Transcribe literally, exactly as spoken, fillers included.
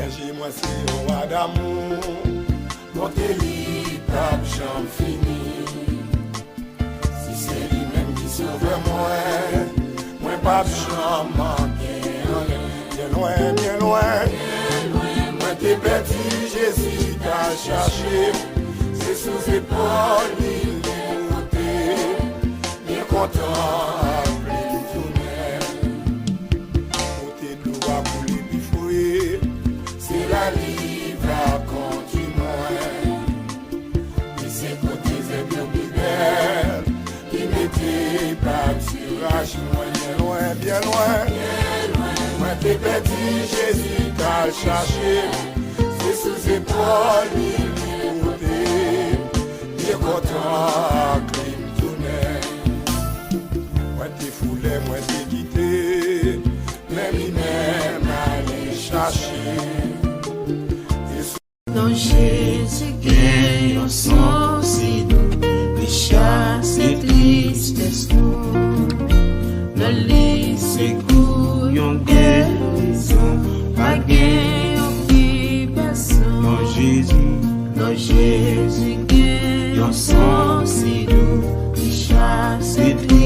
Manje mwen se yon wa damou, bonte li p ap janm fini. Si se li menm ki sovè mwen, mwen p ap janm manke anyen. Byen lwen, byen lwen, mwen te pèdi, Jezi t al chache. Se sou zepòl li li pote. Byen kontan, apre m tounen. Kote dlo a koule pi fre, se la li va kondi mwen. Li se kote zèb yo pi bèl, li mete bab sou rach mwen. Byen lwen, byen lwen, mwen te pèdi, Jezi t al chache. Se sou zepòl li li pote. Byen kontan, apre m tounen. Mwen te fou lè mwen te kite, men li menm ale chache. E sou nan Jezi gen yon son si dou, li chase tristès nou. Nan li se kou yon gerizon, pa gen yon ki pèson. Nan Jezi, nan Jezi gen yon son si dou, li chase tristès